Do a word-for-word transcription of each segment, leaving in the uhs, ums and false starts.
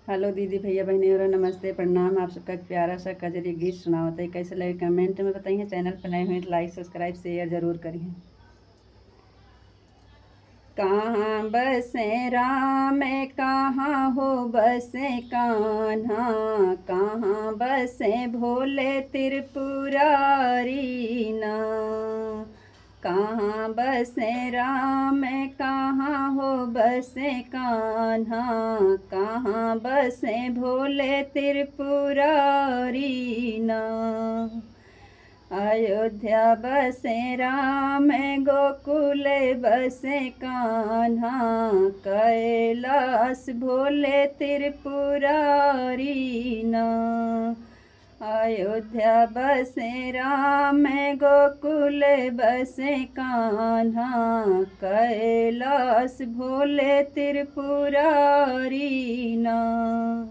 हेलो दीदी, भैया, बहनी और नमस्ते, प्रणाम। आप सबका एक प्यारा सा कजरी गीत सुनावत है। कैसे लगे comment में बताइए। Channel पर नए हुए तो like, subscribe, share जरूर करिए। कहाँ बसे राम, कहाँ हो बसे कान्हा, कहाँ बसे भोले त्रिपुरारी ना। कहाँ बसे राम, कहाँ हो बसे कान्हा, कहाँ बसे भोले त्रिपुरारी ना। अयोध्या बसे राम, गोकुल बसे कान्हा, कैलास भोले त्रिपुरारी ना। अयोध्या बसे राम, गोकुल बसे कान्हा, कैलास भोले त्रिपुरारी ना।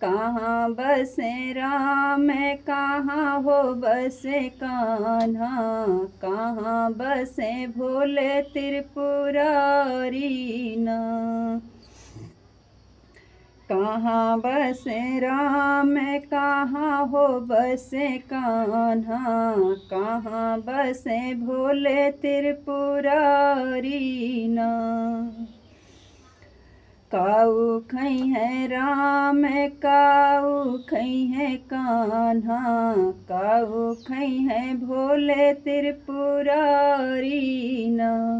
कहाँ बसे राम, कहाँ हो बसे कान्हा, कहाँ बसे भोले त्रिपुरारी ना। कहाँ बसे राम, कहाँ हो बसे कान्हा, कहाँ बसे भोले त्रिपुरारी ना। काऊ खइहैं राम, काऊ खइहैं कान्हा, काऊ खइहैं भोले त्रिपुरारी ना।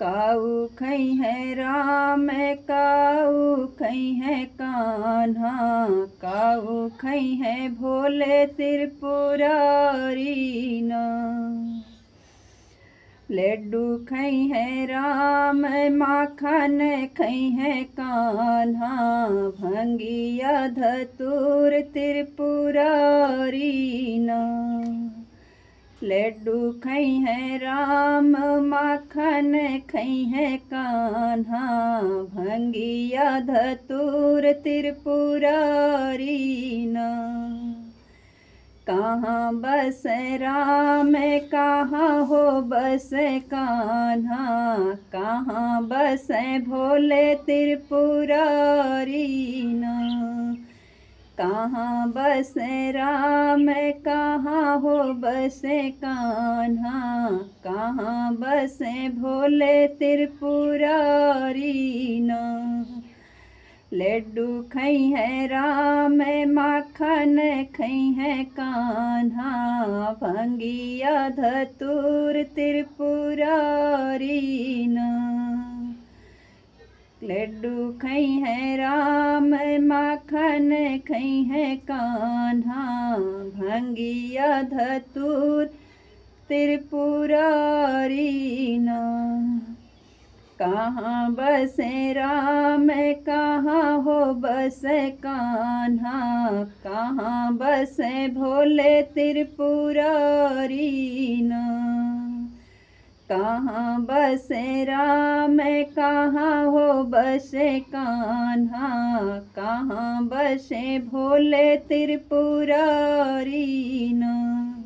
काऊ खइहैं राम, काऊ खइहैं कान्हा, काऊ खइहैं भोले त्रिपुरारी ना। लड्डू खइहैं राम, माखन खइहैं कान्हा, भंगिया धतूर त्रिपुरारी ना। लड्डू खइहैं राम, माखन खइहैं कान्हा, भंगिया धतूर त्रिपुरारी ना। कहाँ बसे राम, कहाँ हो बसे कान्हा, कहाँ बसे भोले त्रिपुरारी ना। कहाँ बसे राम, कहाँ हो बसे कान्हा, कहाँ बसे भोले त्रिपुरारी ना। लड्डू खइहैं राम, माखन खइहैं कान्हा, भंगिया धतूर त्रिपुरारी ना। लड्डू खइहैं राम, माखन खइहैं कान्हा, भंगिया धतूर त्रिपुरारी ना। कहाँ बसे राम, कहाँ हो बसे कान्हा, कहाँ बसे भोले त्रिपुरारी ना। कहाँ बसे राम, कहाँ हो बसे कान्हा, कहाँ बसे भोले त्रिपुरारी ना।